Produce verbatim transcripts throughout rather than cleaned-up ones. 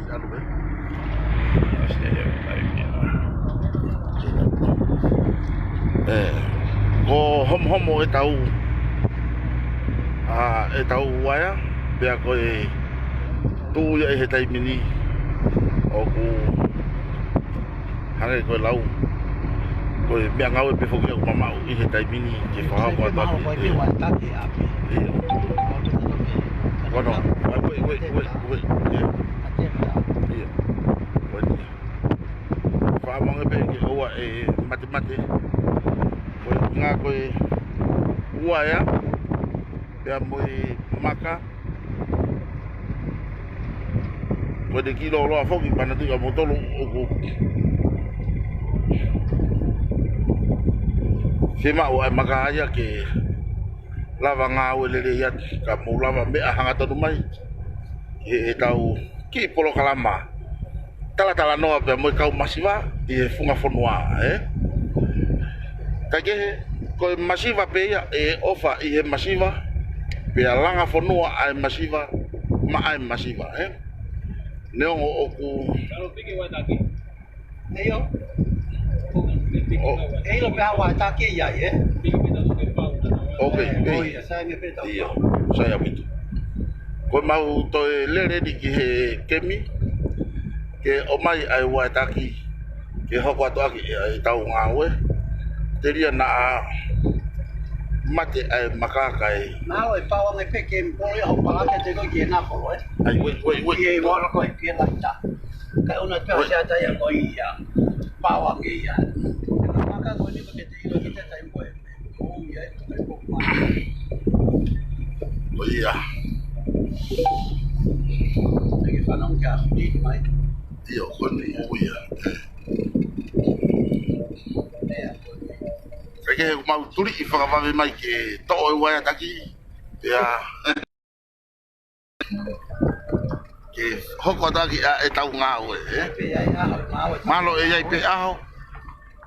Alu, ē? ʻE, ko homohomo ʻetau, ʻa, ʻetau uaea, pea ko e tuʻu ia ʻi he taimi ni, ʻoku hangē ko e lau, ko e meʻangāue pē foki ia ʻoku mamaʻo ʻi he taimi ni ke fakahoko atu ʻaki. ʻIo. Kono, ʻa, ko e, ko e, ko e, ko e, ʻio. ʻIo. Ko e, fakamange pē ke ʻoua ʻe matemate. Ko e ngaahi, ko e uaea, pea mo e maka. Ko e kiʻi lōloa foki, manatuʻi ʻa moutolu ʻoku fiemaʻu ʻa e maka ia ke lava ngāue lelei atu, ka mou lava meʻa hangatonu mai he, he ʻetau kiʻi polokalama talatalanoa pea mo e kau masiva ʻi he funga fonua, ē? Kaikehe, ko e masiva pē ia ʻe ʻofa ʻi he masiva, pea langa fonua ʻa e masiva maʻa e masiva, ē? Neongo ʻoku ʻIo. ʻO, ʻe ʻilo pē ʻa e uaea taki ia, ē? Ok, ʻE, ʻio. ʻIo, sai ʻaupito. Ko ʻemau toe lele ni ki he kemi, ke ʻomai ʻa e uaea taki, ke hoko atu ʻaki ʻa ʻetau ngāue. Telia naʻa mate ʻa e maka kae. Mālō e pau ange pē kemi, polo ia ho palake te ko i ke na polo, ē? ʻAi, wait, wait, wait. Ia i wala ko i ke la ita. Kae ʻoua naʻa pehē ʻa e ata ia ko ia. Pau ange ia. Maka ko eni ko ke te ʻilo ki te tai mo e. Ko ia. Ko ia. Te ke fanongo kia fiti mai. ʻIo, ko eni ko ia. Kaikehe ʻoku mau tuliʻi fakavave mai ke toʻo e uaea taki. Pea ke hoko atu ʻaki ʻa ʻetau ngāue, ē? Mālō ʻe ʻi ai pē ʻaho.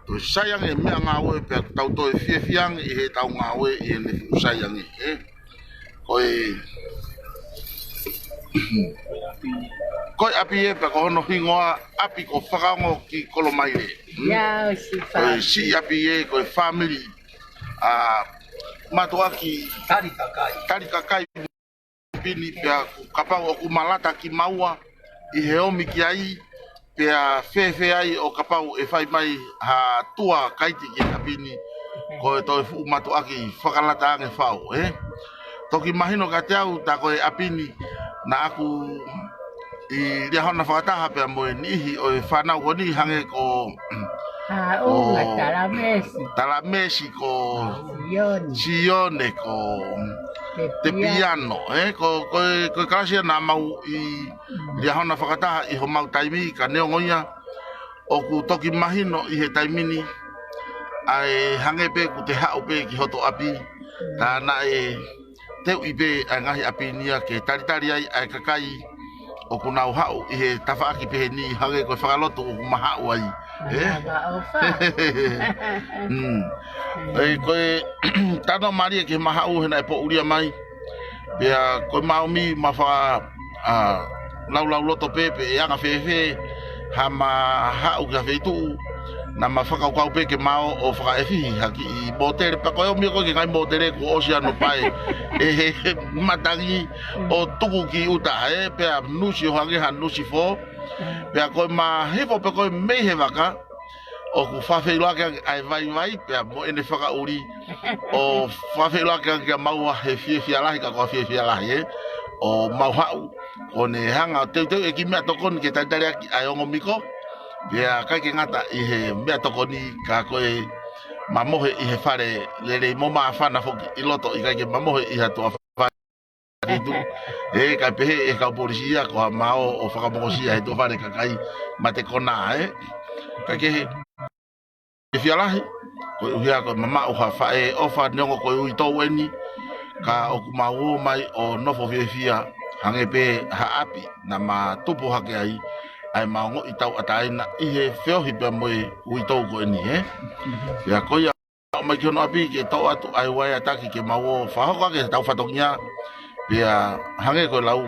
Toe sai ange meʻangāue pea tau toe fiefia ange ʻi heʻetau ngāue ʻi heʻene fuʻu sai ange, ē? Ko e, ko e ʻapi ē pea ko hono hingoa ʻapi ko Fakaongo ki Kolomaile. Ko e siʻi ʻapi ē, ko e fāmili ʻa Matuʻaki Tali Kakai. Tali Kakai. ʻApi ni pea kapau ʻoku malata kimaua ʻi he omi ki ai, pea fēfē ai ʻo kapau ʻe fai mai ha tua kaiti ki he ʻapi ni, ko e toe fuʻu matuʻaki fakalata ange fau, ē? Toki mahino kiate au tā ko e ʻapi ni naʻa ku ʻi Liahona fakataha pea mo e niʻihi ʻo e fānau ko eni hangē ko Haʻunga, ko Talamesi. Talamesi, ko Sione. Sione, ko Tepiano. Tepiano, ē, ko, ko e, ko e kalasi ia naʻa mau ʻi Liahona fakataha ʻi homau taimi, ka neongo ia ʻoku toki mahino ʻi he taimi ni ʻa e hangē pē ʻoku te haʻu pē ki hoto ʻapi, tā naʻe teuʻi pē ʻa e ngaahi ʻapi ni ia ke talitali ai ʻa e kakai ʻoku nau haʻu ʻi he tafaʻaki pehē ni hangē ko e fakalotu ʻoku ma haʻu ai. Ē? Mahalo ʻofa. Mm. ʻE, ko e tano mālie ke ma haʻu he naʻe poʻulia mai. Pea ko e ma ō mai ma faka, ʻa, laulauloto pē pe ʻe anga fēfē ha ma haʻu ki ha feituʻu, naʻa ma fakakaukau pē ke ma ō ʻo fakaʻefihi ha kiʻi mōtele, pea ko e ō mai ko ē ki he ngaahi mōtele kuo ʻosi ʻa hono pae ʻe he, he matangi ʻo tuku ki ʻuta, ē, pea nusi ʻo hangē ha nusi fō. Pea ko e ma hifo pē ko ē mei he vaka, ʻoku fakafeʻiloaki ange ʻa e vaivai pea mo ʻene fakaʻuli, ʻo fakafeʻiloaki ange kia maua he fiefia lahi, ka ko ha fiefia lahi, ē, ʻo mau haʻu. Ko ʻene hanga ʻo teuteu e kiʻi meʻatokoni ke talitali ʻaki ʻa e ongo miko. Pea ʻikai ke ngata ʻi he meʻatokoni ka ko e ma mohe ʻi he fale lelei mo māfana foki ʻi loto, ʻikai ke ma mohe ʻi ha tuʻa fale. Ē, kae pehē ʻe he kau polisi ia ko ha ma ō ʻo fakamokosia he tuʻa fale kakai mate konā, ē. Kaikehe, fiefia lahi, koeʻuhi ko e mamaʻo ha faʻē ʻofa neongo ko e uitou eni, ka ʻoku ma ō mai ʻo nofo fiefia hangē pē ha ʻapi naʻa ma tupu hake ai ʻa e ma ongoʻi tauʻatāina ʻi he feohi pea mo e uitou ko eni, ē. Pea ko ia ʻomai ki hono ʻapi ke toʻo atu ʻa e uaea taki ke ma ō fakahoko ʻaki ʻetau fatongia, pea hangē ko e lau,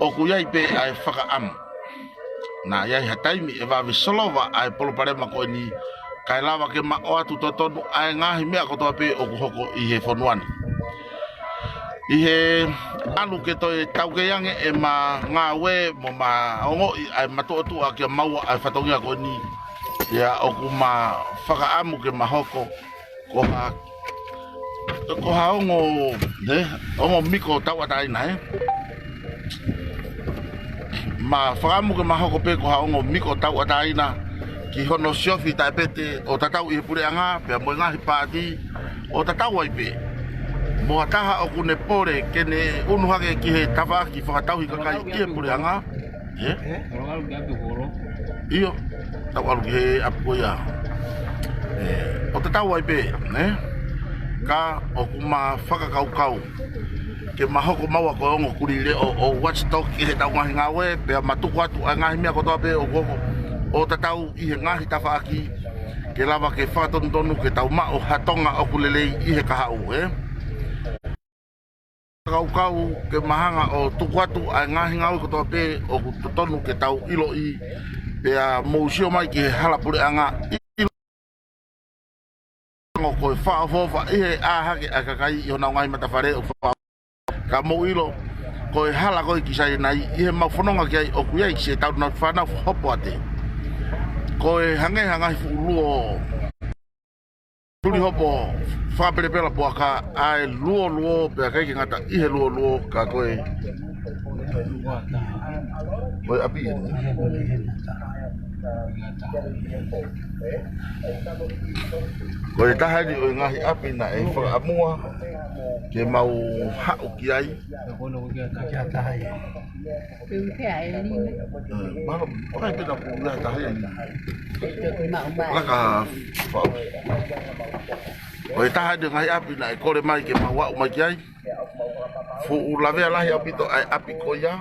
ʻoku ʻi ai pē ʻa e fakaʻamu. Naʻe ʻi ai ha taimi ʻe vave solova ʻa e palopalema ko eni, kae lava ke ma ʻoatu totonu ʻa e ngaahi meʻa kotoa pē ʻoku hoko ʻi he fonua ni. ʻI he ʻalu ke toe taukei ange ʻema ngāue mo ma ongoʻi ʻa e matuʻotuʻa kia maua ʻa e fatongia ko eni, ia ʻoku ma fakaʻamu ke ma hoko ko ha, ko ha ongo, ne, ongo miko tauʻatāina, ē. Ma fakaʻamu ke ma hoko pē ko ha ongo miko tauʻatāina ki hono siofi taʻepete ʻo tatau ʻi he puleʻanga, pea mo e ngaahi paati ʻo tatau ai pē mo ha taha ʻoku ne pole ke ne ʻunu hake ki he tafaʻaki fakatauhi kakai ʻi he puleʻanga. Ē? Ē? ʻIo, tau ʻalu ki he ʻapi ko ia. Ē, ʻo tatau ai pē, ne? Ka ʻoku ma fakakaukau ke ma hoko maua ko e ongo kulī leʻo ʻo watchdog ki heʻetau ngaahi ngāue, pea ma tuku atu ʻa e ngaahi meʻa kotoa pē ʻoku hoko ʻo tatau ʻi he ngaahi tafaʻaki, ke lava ke fakatonutonu ke tau maʻu ha Tonga ʻoku lelei ʻi he kahaʻu, ē? Kaukau ke ma hanga ʻo tuku atu ʻa e ngaahi ngāue kotoa pē ʻoku totonu ke tau ʻiloʻi, pea mou sio mai ki he hala puleʻanga, ʻilo ko e fakaʻofoʻofa ʻi he ʻā hake ʻa e kakai ʻi honau ngaahi matafale ʻo fa-, ka mou ʻilo ko e hala ko ē ki Saienai ʻi heʻemau fononga ki ai ʻoku ʻi ai siʻetau nau fānau hopoate. Ko e hangē ha ngaahi fuʻu luo tuli hopo fakapelepela puaka, ʻa e luoluo, pea ʻikai ke ngata ʻi he luoluo ka ko e, ko e ʻapi eni. Ko e taha eni ʻo e ngaahi ʻapi naʻe fakaʻamua ke mau haʻu ki ai. Pe u pea e lima. Eh, mahalo, ʻoku ʻikai pē naʻa ku ia taha ia. Laka fau. Ko e taha eni ʻo e ngaahi ʻapi naʻe kole mai ke mau aʻu mai ki ai. Fuʻu lavea lahi ʻaupito ʻa e ʻapi ko ia.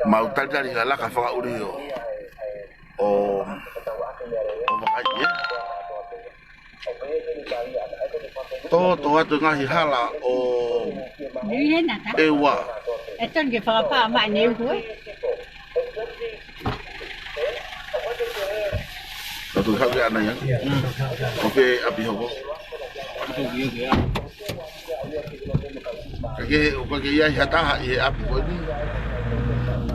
Mau talitali ka laka fakaʻuli ʻo, ʻo, ʻo vakai, ē? Tō, tō atu ngaahi hala ʻo Nui he nata. ʻEua. E tonu ke fakapā mai ne uku, ē? Tau tui hau ke ana ia. ʻO pē ʻapi hoko. Ka ke, ʻoku ʻikai ke ʻi ai ha taha ʻi he ʻapi ko eni.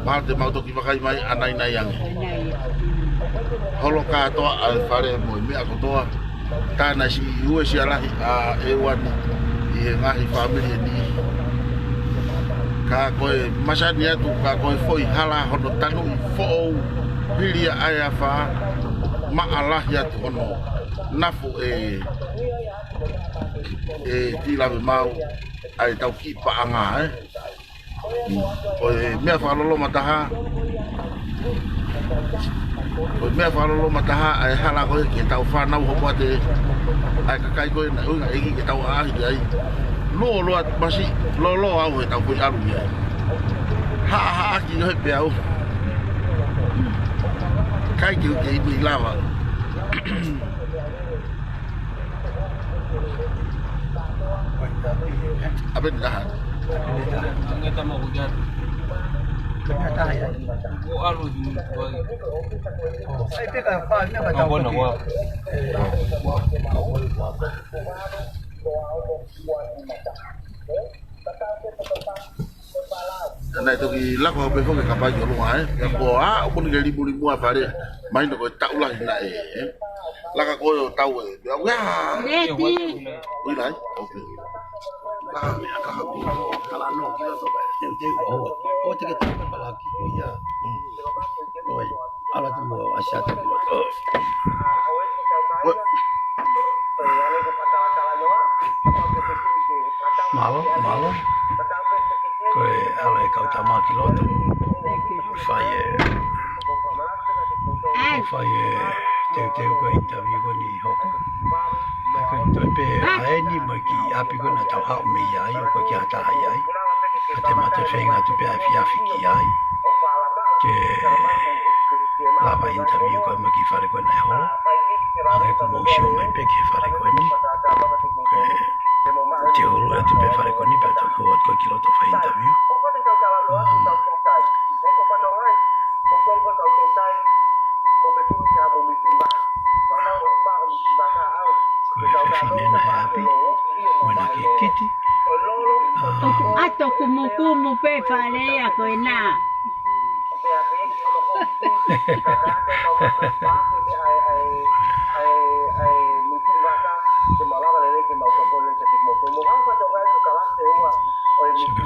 Mahalo te mau toki vakai mai ʻanainai ange. Holo kātoa ʻa e fale mo e meʻa kotoa. Tā naʻe siʻi uesia lahi ʻa ʻEua ni ʻi he ngaahi fāmili ʻe niʻihi. Ka ko e masani atu, ka ko e foʻi hala hono tanuʻi foʻou hili ia ʻa e afā, maʻa lahi atu hono nafo ʻe, ʻe Tilavemau ʻa e tau kiʻi paʻanga, ē. Ko e meʻa fakaloloma taha, ko e meʻa fakaloloma taha ʻa e hala ko ē ke tau fānau hopoate ʻa e kakai ko ē naʻe ʻuhinga ʻEiki ke tau ʻaʻahi ki ai. Lōloa masiʻi, lōloa au he tau ko ē ʻalu ki ai. Haʻahaʻaki ʻo he peau. ʻIkai ke u ke inu ʻi lava. ʻApē ni taha. Naʻe toki lako hau pē foki ka pai ki ʻolunga, ē. Ka ko ā, ʻoku ni ke limulimu ʻa fale, mahino ko e taʻu lahi naʻe, ē. Laka ko ē ʻo tau ē. Ia, ia. Leti. Ui lai, oke. Laka meʻa ka hau. Kala no, kila to, ē. Teu, teu, ʻo, ʻo te ke tau palaki, ko ia. ʻOi, ala tu mo, ʻasi atu ki loto. ʻOi. Mālō, mālō. Ko e ala e kau tama ki loto. ʻO fai e, ʻo fai e teuteu ko e interview ko eni hoko. Ka ko e toe pē ʻa eni mai ki ʻapi ko ē naʻa tau haʻu mei ai, ʻoku ʻikai ha taha ʻi ai. Ka te mate feinga atu pē ʻa e efiafi ki ai. ke lava interview ko ē mo e kiʻi fale ko ē naʻe holo. Hangē ko ʻemau sio mai pē ki he fale ko eni. Ko e, te u holo atu pē fale ko eni pea toki hū atu ko ē ki loto fai interview. Um, ko e fefine naʻe ʻapi mo ʻena kiʻi kiti. ʻOku ʻato kumukumu pē fale ia ko ena. Sio ki he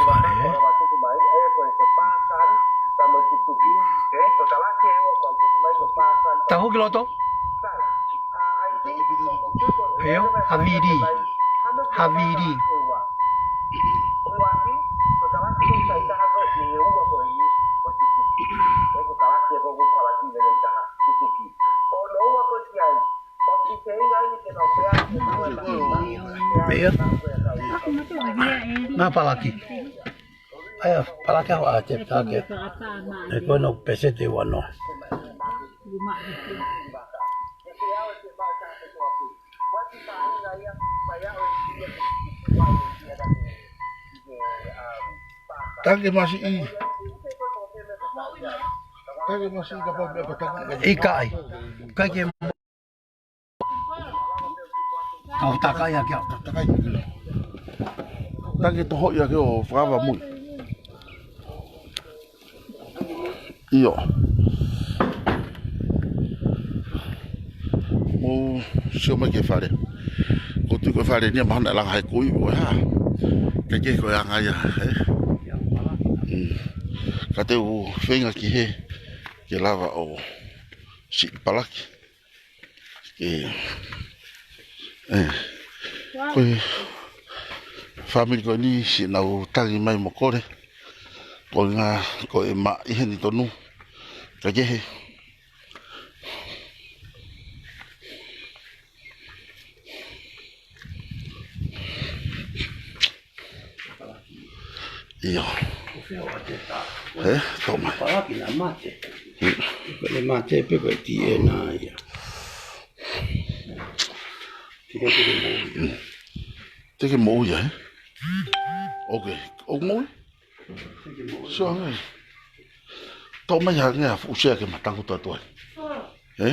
fale, ē? Tahu ki loto? ʻIo, havili. Havili. Meʻa. Nā palaki. ʻAia, palaki au ʻa te taki. He ko ena ʻoku peseti ua noa. Taki masiʻi. Taki masiʻi kapau meʻa pē taki. ʻIkai. ʻIkai ke kau takai ake au. Takai. Taki toho ia ke o fakava mui. ʻIo. Mou sio mai ki he fale. Ko e tui ko e fale ni ia mahalo naʻe langa he kui ʻo e hā. Kae kehe ko e anga ia, ē? Mm. Ka te u feinga ki hē ke lava ʻo siʻi palaki. Ke, ē, ko e fāmili ko eni siʻi nau tangi mai mo kole. Ko e ʻuhinga ko e maʻi heni tonu. Kae kehe. ʻIo. He, tō mai. Palaki na mate. Hmm. Ko e mate pē ko e T N A ia. Teke, teke mo ia. Hmm. Teke mo ia, ē? Ok. ʻOku mo ia? Teke mo ia. Sio ange. Tō mai ange ʻa e fuʻu sea ke matangu tuai. Ē?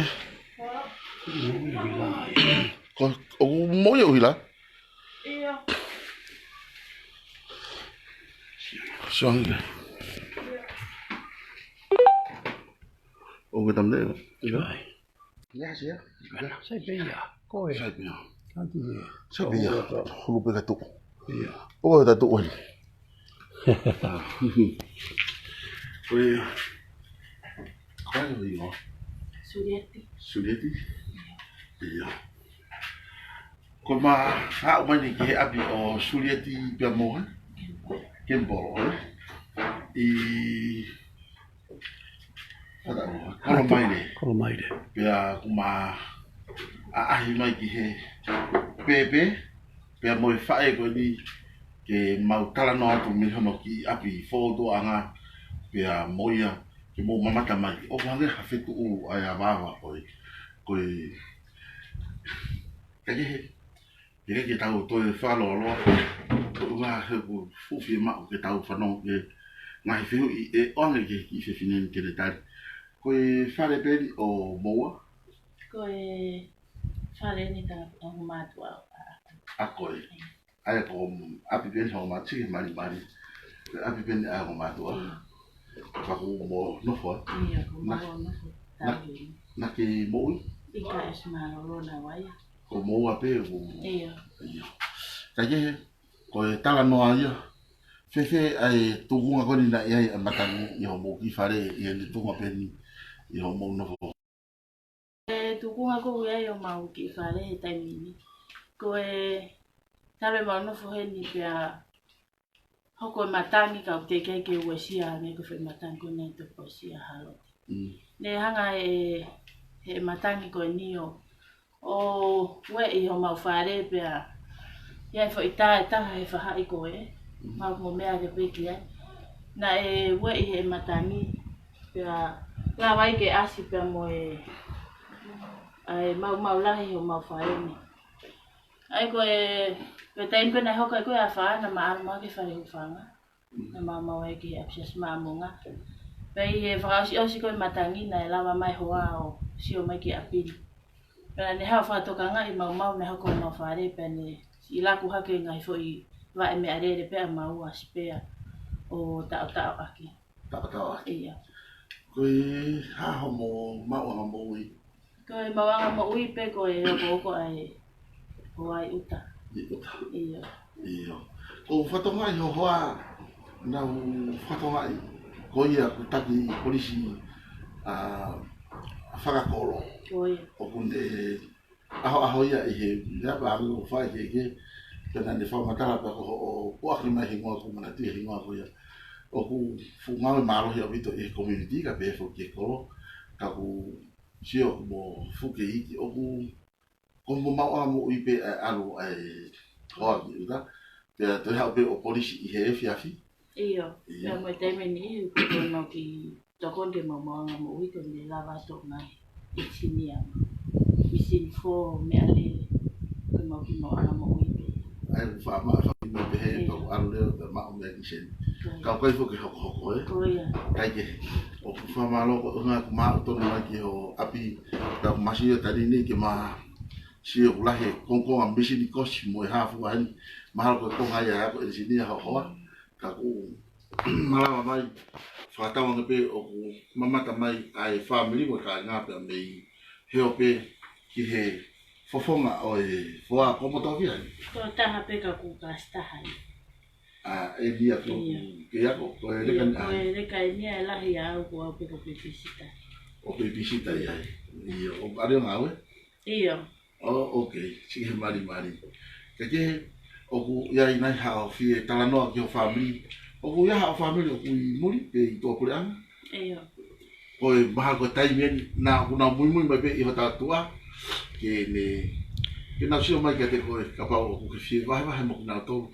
Ko, ʻoku mo ia ʻuhila? ʻIo. Sio ange. ʻO ke tamne, ʻio. ʻIo. Ia, sia. Sai pē ia. Ko e. Sai pē ia. Tanti ia. Sai pē ia. Hulu pē ka tuku. ʻIo. ʻO ka tuku eni. Ko e. Ko e ʻuhinga. Sulieti. Sulieti. ʻIo. Ko ma haʻu mai ni ki he ʻapi ʻo Sulieti pea mo ē? Kemipolo, ē? ʻI Kolomaile. Kolomaile. Pea ʻoku ma ʻaʻahi mai ki he pēpē, pea mo e faʻē ko eni ke mau talanoa atu mei hono kiʻi ʻapi fōtuʻanga, pea mo ia ke mou mamata mai. ʻOku hangē ha fetuʻu ʻa e avaava ko e, ko e Kae kehe, ke ke tau toe fakalōloa, ko e ʻuhinga he ʻoku fuʻu fiemaʻu ke tau fanongo ki he ngaahi fehuʻi ʻe ʻoange ki he kiʻi fefine ni ke ne tali. Ko e fale pē eni ʻo moua? Ko e fale eni ʻa homau mātuʻa. ʻA koe. ʻAia ko ʻapi pē eni homau mātuʻa, malimali. Ko e ʻapi pē eni ʻa homau mātuʻa. ʻIo. Ka ko mo nofo, ē? ʻIo, ko mo nofo. Naʻa ke moʻui? ʻIkai, ʻosi mālōlō naua ia. Ko moua pē, ko. ʻIo. ʻIo. Kae kehe, ko e talanoa ia. Fēfē ʻa e tuʻunga ko eni naʻe ʻi ai ʻa e matangi ʻi hoʻomou kiʻi fale ʻi he tuʻunga pē eni ʻi hoʻomou nofo? ʻE tuʻunga ko ē ʻi ai homau kiʻi fale he taimi ni. Ko e taimi ʻemau nofo heni pea hoko e matangi ka ʻoku teʻeki ai ke uesia ange ko e foʻi matangi ko eni ʻi Tokosia Halote. Mm. Ne hanga ʻe he matangi ko eni ʻo, ʻo ueʻi homau fale pea ʻi ai foʻi tā ʻe taha he faʻahi ko ē. Mm. Mau mo meʻa ke peki ai. Naʻe ueʻi he matangi Pea lava ai ke ʻasi pea mo e, ʻa e maumau lahi ʻo homau fale ni. ʻA ia ko e, ko e taimi pē naʻe hoko ai ko e afā naʻa ma ʻalu mai ki he fale hūfanga. Naʻa ma maumau ai ki he ʻapisiasi Maʻamonga. Pea ʻi he fakaʻosiʻosi ko e matangi naʻe lava mai hoa ʻo sio mai ki ʻapi ni. Pea naʻa ne haʻu fakatokangaʻi maumau naʻe hoko homau fale pea ne siʻi laku hake ngaahi foʻi vaʻe meʻalele pea maua sipea ʻo taʻotaʻoʻaki. Taʻotaʻoʻaki. Ia. Ko e hā hoʻomo maʻuʻanga moʻui? Ko e maʻuʻanga moʻui pē ko e okooko ʻa e hoa ʻi ʻuta. ʻI ʻuta. Ia. Ia. Ko e fakatokangaʻi ho hoa, naʻa ku fakatokangaʻi ko ia ʻoku taki ʻi he polisi, ʻa, fakakolo. Ko ia. ʻOku ne ʻahoʻaho ia ʻi he meʻa pea ʻalu ʻo fai ke ke, pea naʻa ne fakamatala pea ko hoʻo puʻaki mai hingoa, ʻoku ou manatuʻi hingoa ko ia. ʻOku fuʻu ngāue mālohi ʻaupito ʻi he community, kae pehē foki ki he kolo, ka ʻoku sio ʻoku mo fuʻu kei iiki, ʻoku, ko hoʻomo maʻuʻanga moʻui pē ʻa e ʻalu ʻa e hoa ki ʻuta, pea toe haʻu pē ʻo polisi ʻi he efiafi. ʻIo, ʻIo. Pea mo e taimi ni, ʻoku ou tokoni ke maʻu maʻuʻanga moʻui ko ʻene lava ʻo toʻo mai ʻenisinia, misini fō, meʻalele, ko e maʻu ki maʻuʻanga moʻui pē. ʻA ia ʻoku faʻa maʻu faʻa mai pehē, ʻIo. Ka ʻoku ʻalu leva pea maʻu meʻa ki seni. Ko ia. Ka ʻoku ʻikai foki ke hokohoko, ē? Ko ia. ʻIkai ke, ʻoku fakamālō ko e ʻuhinga ʻoku ma ʻalu tonu mai ki ho ʻapi, ka ʻoku ma sio taimi ni ke ma sio ʻoku lahi e kongokonga misini kosi mo e hā fua heni, mahalo ko e konga ia ʻa e ako ʻenisinia ho hoa, ka ʻoku malava mai, fakatauange pē ʻoku mamata mai ʻa e fāmili mo e kāinga pea mei hē ʻo pē ki he fofonga ʻo e hoa ko moto ki ai. Ko e taha pē ka ʻoku kasi taha ia. ʻA, ʻeni ia ko ʻIo. Ke ako, ko e leka ʻIo, ni ko ai. E leka ʻeni ia ʻe lahi ʻa au ko au pē ko e babysitter. ʻO babysitter ia ai. ʻIo, ʻoku ʻalu ʻo ngāue? ʻIo. ʻO, okay, siʻi he malimali. Ke ke, ʻoku ʻi ai nai haʻo fie talanoa ki ho fāmili? ʻOku ʻi ai haʻo fāmili ʻoku ʻi muli pe ʻi tuʻapuleʻanga? ʻIo. Ko e mahalo ko e taimi ʻeni, naʻa ʻoku nau muimui mai pē ʻi hota tuʻa, ke ne, ke nau sio mai kiate koe, kapau ʻoku ke fie vahevahe mo kinautolu,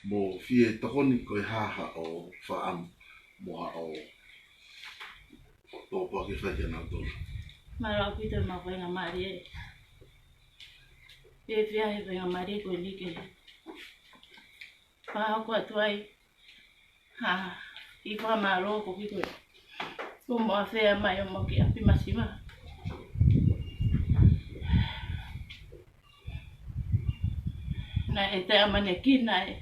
mo fie tokoni ko e hā haʻo fakaʻamu, mo haʻo tōpua ke fai kia nautolu. Mālō ʻaupito e maʻu faingamālie. Fiefia he faingamālie ko eni ke fakahoko atu ai ha kiʻi fakamālō ko kiko e. Ko mo afea mai ʻo mo ki ʻapi masiva. Naʻe te amanekina e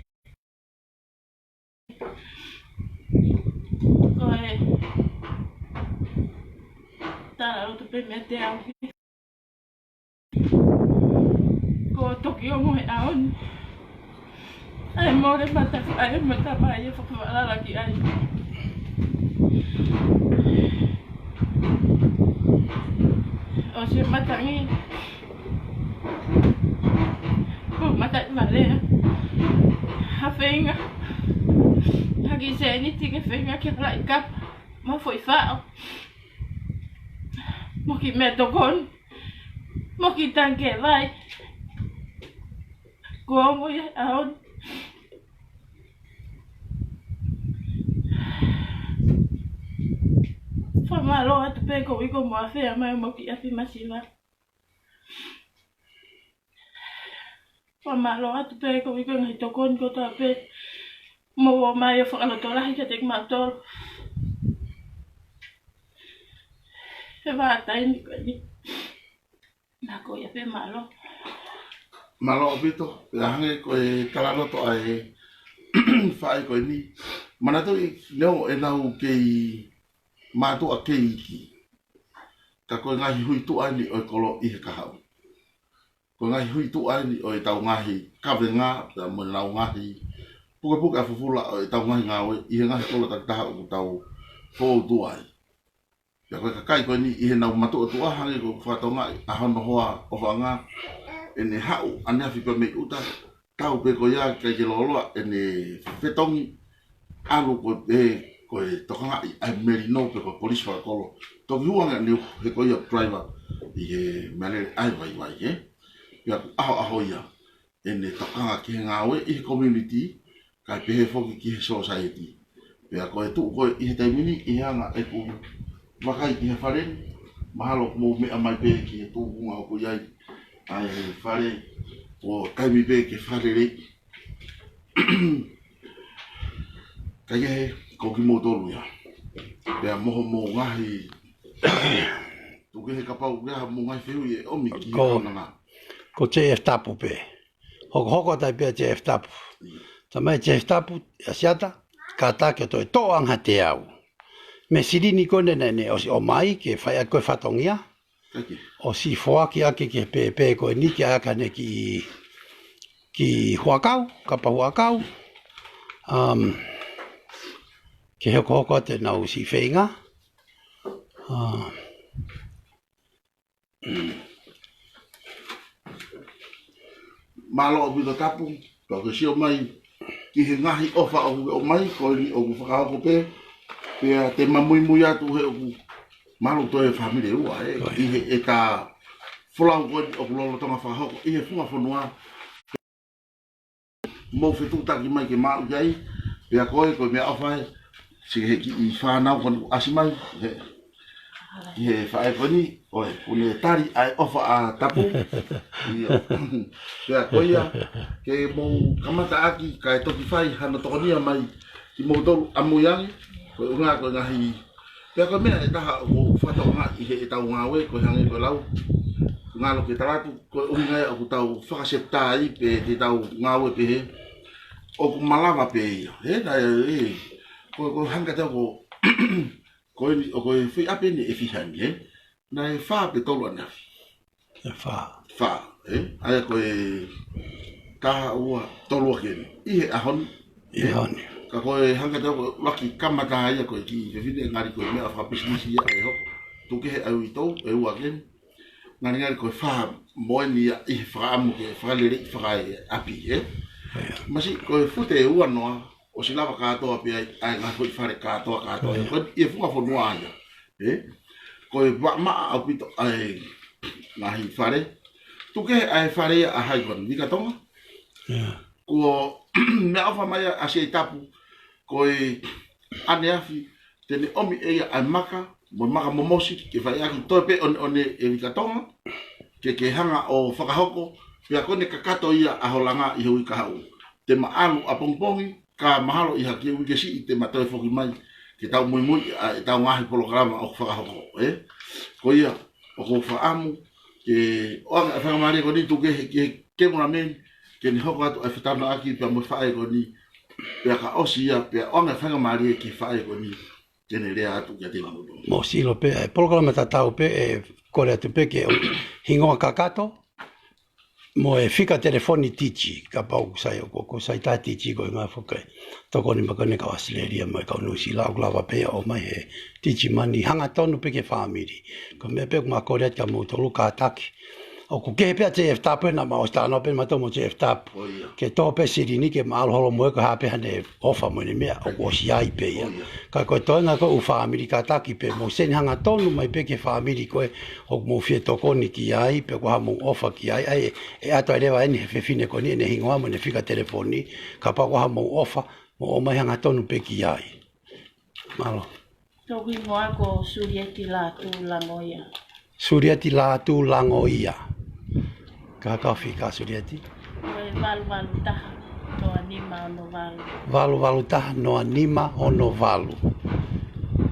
Ko e tala lotu pē meiate au. Ko e toki ongo he ʻaho ni. ʻAi mole mata, ʻai mata mai e fakafalala ki ai. ʻO se matangi. Ko mata i malea. Ha feinga. Ha kiʻi sēniti ke feinga ke fala i kapa. Mo foʻi faʻo. Mo kiʻi meʻatokoni. Mo kiʻi tangikē vai. Ko mo ia aon. Fakamālō atu pē ko iko mo afea mai mo ki ʻapi masiva. Fakamālō atu pē ko iko ngaahi tokoni kotoa pē. Mo ō mai ʻo fakalotolahi kiate kimautolu. He vahaʻa taimi ko eni. Naʻa ko ia pē mālō. Mālō ʻaupito, pea hangē ko e talanoa ʻa e faʻē ko eni. Manatuʻi neongo ʻenau kei mātuʻa kei iiki. Ka ko e ngaahi huituʻa ʻeni ʻo e kolo ʻi he kahaʻu. Ko e ngaahi huituʻa ʻeni ʻo ʻetau ngaahi kavenga, pea mo ʻenau ngaahi pukepuke ʻa fufula ʻo ʻetau ngaahi ngāue, ʻi he ngaahi kolo takitaha ʻoku tau fou tuʻu ai. Pea ko e kakai ko eni ʻi heʻenau matuʻotuʻa hangē ko e fakatokangaʻi ʻa hono hoa ʻofaʻanga ʻene haʻu ʻaneafi pē mei ʻuta, tau pē ko ia ʻikai ke lōloa ʻene fetongi ʻalu ko e, ko e tokangaʻi ʻa e melino pe ko e polisi fakakolo. Toki hū ange ʻaneafi he ko ia driver ʻi he meʻalele ʻa e vaivai, ē. Pea ʻahoʻaho ia ʻene tokanga ki he ngāue ʻi he community, kae pehē foki ki he society. Pea ko e tuʻu ko ē ʻi he taimi ni, ʻi he anga ʻeku vakai ki he fale ni, mahalo ʻoku mou meʻa mai pē ki he tuʻunga ʻoku ʻi ai ʻa e fale, ʻo taimi pē ke fale lei. Kaikehe, ko kimoutolu ia. Pea mo hoʻomou ngaahi, tuku kehe kapau ʻoku ʻi ai haʻamou ngaahi fehuʻi ʻe ʻomi ki he Ko, kaunanga. Ko J F Tapu pē. Hokohoko atu ai pē ʻa J F Tapu. Talamai ʻe J F Tapu, ʻAsiata, kātaki ʻo toe toʻo ange ha teau mei he silini ko eni naʻa ne ʻosi ʻomai ke fai ʻaki ko e fatongia. Kaikehe. ʻOsi foaki ʻaki ki he pēpē ko eni ke ʻai ʻaki haʻane kiʻi, kiʻi huʻakau, kapa huʻakau. Um, ke hokohoko atu ʻenau siʻi feinga. Um, Mālō ʻaupito Tapu, pea ke sio mai ki he ngaahi ʻofa ʻoku ke ʻomai, ko eni ʻoku fakahoko pē, pea te ma muimui atu he ʻoku mālō toe fāmili ʻe ua, ē, Ko ia. ʻI he ʻeta folau ko eni ʻoku lolotonga fakahoko, ʻi he funga fonua, mou fetuʻutaki mai ke maʻu ki ai, pea ko e, ko e meʻaʻofa ē, siʻi he kiʻi fānau ko eni ʻoku ʻasi mai, he, ki he faʻē ko eni, ʻoku ne tali ʻa e ʻofa ʻa Tapu. ʻIo. Pea ko ia, ke mou kamata ʻaki, kae toki fai hano tokonia mai, kimoutolu ʻamui ange, ko e ʻuhinga ko e ngaahi, pea ko e meʻa ʻe taha ʻoku fakatokangaʻi he ʻetau ngāue, ko e hangē ko e lau, ngalo ke talatu, ko e ʻuhinga ia ʻoku tau fakaseptā ai pe te tau ngāue pehē. ʻOku malava pē ia. He, naʻe, ē, ko, ko hangē te ko, ko eni, ʻo ko e fei ʻapi eni ʻe fiha ni, ē? Naʻe fā pe tolu ʻaneafi? ʻE fā. Fā, ē? ʻA ia ko e taha ua tolu ʻaki eni. ʻI he ʻaho ni. ʻI he ʻaho ni. Ka ko e hangē te ko e ʻuluaki kamata ia ko e kiʻi fefine ngali ko e meʻa fakapisinisi ia ʻe hoko. Tuku kehe ʻa e uitou, ʻe ua ʻaki eni. Ngalingali ko e fā mo eni ia ʻi he fakaʻamu ke fakaleleiʻi fakaeʻapi, ē? ʻIo. Masiʻi ko e fute ʻe ua noa, ʻosi lava kātoa pē ai, ʻa e ngaahi foʻi fale kātoa, kātoa. ʻIo. Ko e, ʻi he funga fonua ia, ē? Ko e vaʻa maʻa ʻaupito ʻa e ngaahi fale. Tuku kehe ʻa e fale ia ʻa hai ko eni, Vika Tonga? ʻIo. Ko e meʻaʻofa mai ʻa J F Tapu, ko e ʻaneafi, te ne ʻomi ʻe ia ʻa e maka, mo e maka momosi, ke fai ʻaki toe pē ʻoneʻone ʻe Vika Tonga, ke, ke hanga ʻo fakahoko, pea ko eni kakato ia ʻa ho langa ʻi he uike kahaʻu. Te ma ʻalu ʻapongipongi, ka mahalo ʻi ha kiʻi uike siʻi te ma toe foki mai, ke tau muimui ʻa ʻetau ngaahi polokalama ʻoku fakahoko, ē? Ko ia, ʻoku ou fakaʻamu, ke ʻoange ʻa e faingamālie ko eni tuku kehe, ke, ke muna meni, ke ne hoko atu ʻa e fetalanoaʻaki pea mo e faʻē ko eni, pea ka ʻosi ia, pea ʻoange ʻa e faingamālie ki he faʻē ko eni, ke ne lea atu kiate kimoutolu. Mou sio pē, ʻa e polokalama tatau pē, ʻe kole atu pē ke hingoa kakato, mo e fika telefoni titi, kapau ʻoku sai, ʻoku, ʻoku sai taha titi ko e ngaahi foʻi tokoni mai ko eni kau ʻAositelēlia mo e kau Nuʻusila, ʻoku lava pē ia ʻo ʻomai he titi mani hangatonu pē ki he fāmili. Ko e meʻa pē ʻoku ma kole atu kia moutolu kātaki. ʻOku kehe pē ʻa J F Tapu, naʻa ma ʻosi talanoa pē mautolu mo J F Tapu. ʻIo. Ke tō pē silini ke ma ʻalu holo mo e ko e hā pē haʻane ʻofa mo ʻene meʻa ʻoku ʻosi ʻi ai pē ia. ʻIo. Ka ko e toenga ko e ʻū fāmili kātaki pē mou seni hangatonu mai pē ki he fāmili ko ē ʻoku mou fie tokoni ki ai, pe ko e hā hoʻomou ʻofa ki ai, ʻa ia ʻe ʻatu ai leva eni he fefine ko eni ʻene hingoa mo ʻene fika telefoni, kapau ko e hā hoʻomou ʻofa, mou ʻomai hangatonu pē ki ai. Mālō. Toku hingoa ko Sulieti Lātū Langoia. Sulieti Lātū Langoia. Ka, ka fika Sulieti? Ko e valu valu taha noa nima ono valu. Valu valu taha noa nima ono valu.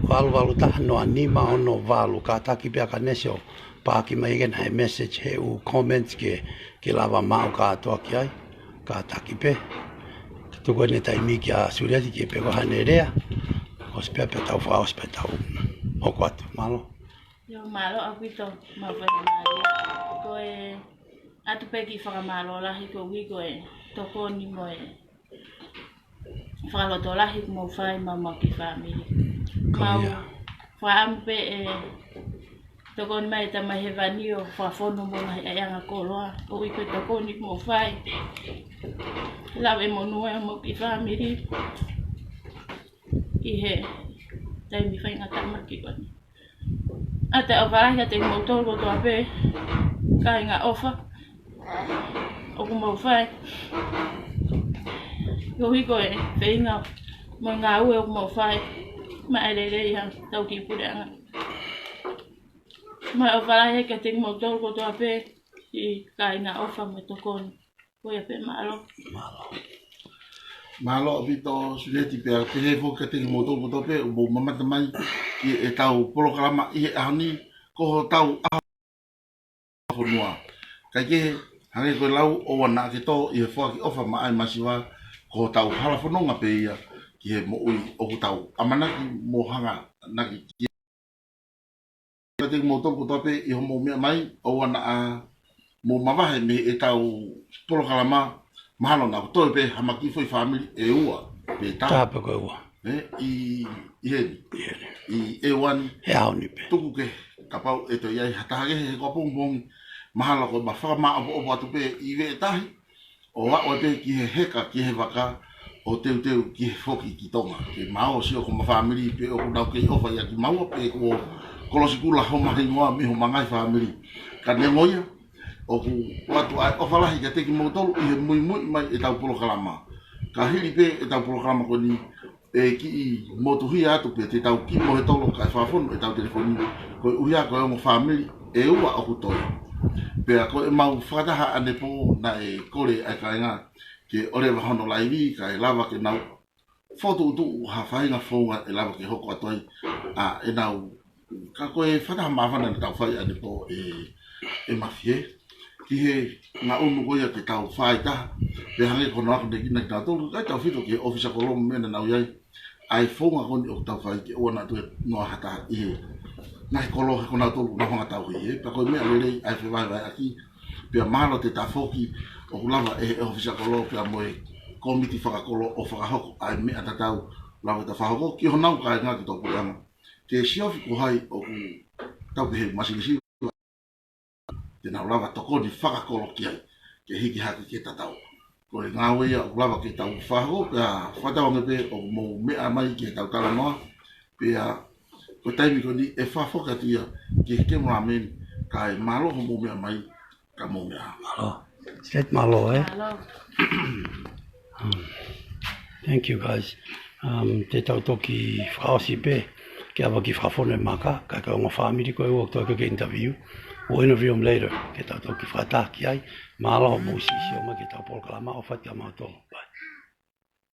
Valu valu taha noa nima ono valu. Kātaki pē ʻa Kanesi ʻo paaki mai ke na he message he ʻū comments ke, ke lava maʻu kātoa ki ai. Kātaki pē. Tuku eni e taimi kia Sulieti ke pehē ko haʻane lea. ʻOsi pē pea tau fakaʻosi pea tau hoko atu. Mālō. ʻIo, mālō ʻaupito, ma fai mai. Ko e ʻatu pē kiʻi fakamālō lahi koeʻuhi ko e tokoni mo e fakalotolahi kuo mou fai maʻa e kiʻi fāmili. Ko ia. Mau fakaʻamu pē ʻe tokoni mai ʻa e Tamai Hēvani ʻo fakafonu homou ngaahi ʻaiʻanga koloa, koeʻuhi ko e tokoni kuo mou fai. Lava ʻo monūʻia homou kiʻi fāmili ʻi he taimi faingataʻa mai ko eni. ʻOatu ʻa e ʻofa lahi kiate kimoutolu kotoa pē, kāinga ʻofa, ʻoku mou fai. Koeʻuhi ko e feinga mo e ngāue ʻoku mou fai, maʻa e lelei ʻa hotau kiʻi puleʻanga. Mau ʻofa lahi kiate kimoutolu kotoa pē, siʻi kāinga ʻofa mo e tokoni. Ko ia pē, mālō. Mālō. Mālō ʻaupito Suleti, pea pehē foki kiate kimoutolu kotoa pē ʻoku mou mamata mai ki heʻetau polokalama ʻi he ʻaho ni, ko hotau ʻAho Fonua. Kae kehe, hangē ko e lau, ʻoua naʻa ke tō ʻi he foaki ʻofa maʻa e masiva, ko hotau hala fononga pē ia ki he moʻui ʻoku tau ʻamanaki mo hanganaki ki ai. Kiate kimoutolu kotoa pē ʻi hoʻomou meʻa mai, ʻoua naʻa mou mavahe mei heʻetau polokalama, mahalo naʻa toe pē ha kiʻi foʻi fāmili ʻe ua pe taha. Taha pē ko e ua. Ē, ʻi, ʻi heni. ʻI heni. ʻI ʻEua ni. He ʻaho ni pē. Tuku kehe, kapau ʻe toe ʻi ai ha taha kehe he ko e pongipongi, mahalo ko ʻema fakamāʻopoʻopo atu pē ʻi veʻe tahi, ʻo aʻu ai pē ki he heka, ki he vaka, ʻo teuteu ki he foki ki Tonga. Ke mau sio ko ʻema fāmili pe ʻoku nau kei ʻofa ia kimaua pe kuo kolosi kula homa hingoa mei homa ngaahi fāmili. Ka neongo ia, ʻoku ʻoatu ʻa e ʻofa lahi kiate kimoutolu ʻi he muimui mai ʻetau polokalama. Ka hili pē ʻetau polokalama ko eni, ʻe kiʻi motuhia atu pē te tau kiʻi mohe tolo kae fakafonu ʻetau telefoni, koeʻuhi ko e ongo fāmili ʻe ua ʻoku toe. Pea ko ʻemau fakataha ʻanepō naʻe kole ʻa e kāinga ke ʻoleva hono laivi kae lava ke nau fokotuʻutuʻu ha faʻahinga founga ʻe lava ke hoko atu ai ʻa ʻenau, ka ko e fakataha māfana naʻa tau fai ʻanepō ē, ʻe Mafie. Ki he ngaʻunu ko ia ke tau fai taha, pea hangē ko hono akonekina kinautolu, kae tautefito ki he ʻōfisa kolo mo e meʻa naʻa nau ʻi ai, ʻa e founga ko eni ʻoku tau fai ke ʻoua naʻa toe noa ha taha ʻi he ngaahi kolo he ko nautolu naʻa nau hanga tauhi ē, pea ko e meʻa lelei ʻa e fevahevaheʻaki, pea mahalo te tafoki ʻoku lava ʻe he ʻōfisa kolo pea mo e kōmiti fakakolo ʻo fakahoko ʻa e meʻa tatau lava ke ta fakahoko ki honau kāinga ki Tuʻapuleʻanga. Ke siofi ko hai ʻoku tau pehē masilisili, te nau lava tokoni fakakolo ki ai, ke hiki hake ke tatau. Ko e ngāue ia ʻoku lava ke tau fakahoko, pea fakatauange pē ʻoku mou meʻa mai ki heʻetau talanoa, pea ko e taimi ko eni ʻe fakafoki atu ia ki he cameraman, kae mālō hoʻomou meʻa mai, ka mou meʻa ā. Mālō. Suleti, mālō, ē? Mālō. Um, thank you, guys. Um, te tau toki fakaʻosi pē, ke ʻave ki he fakafonu e maka, kae ko e ongo fāmili ko ē ʻoku toe ke interview. We'll interview them later, ke tau toki fakataha ki ai. Mālō hoʻomou siʻi sio mai ki heʻetau polokalama, ʻofa atu kiate kimoutolu. Bye.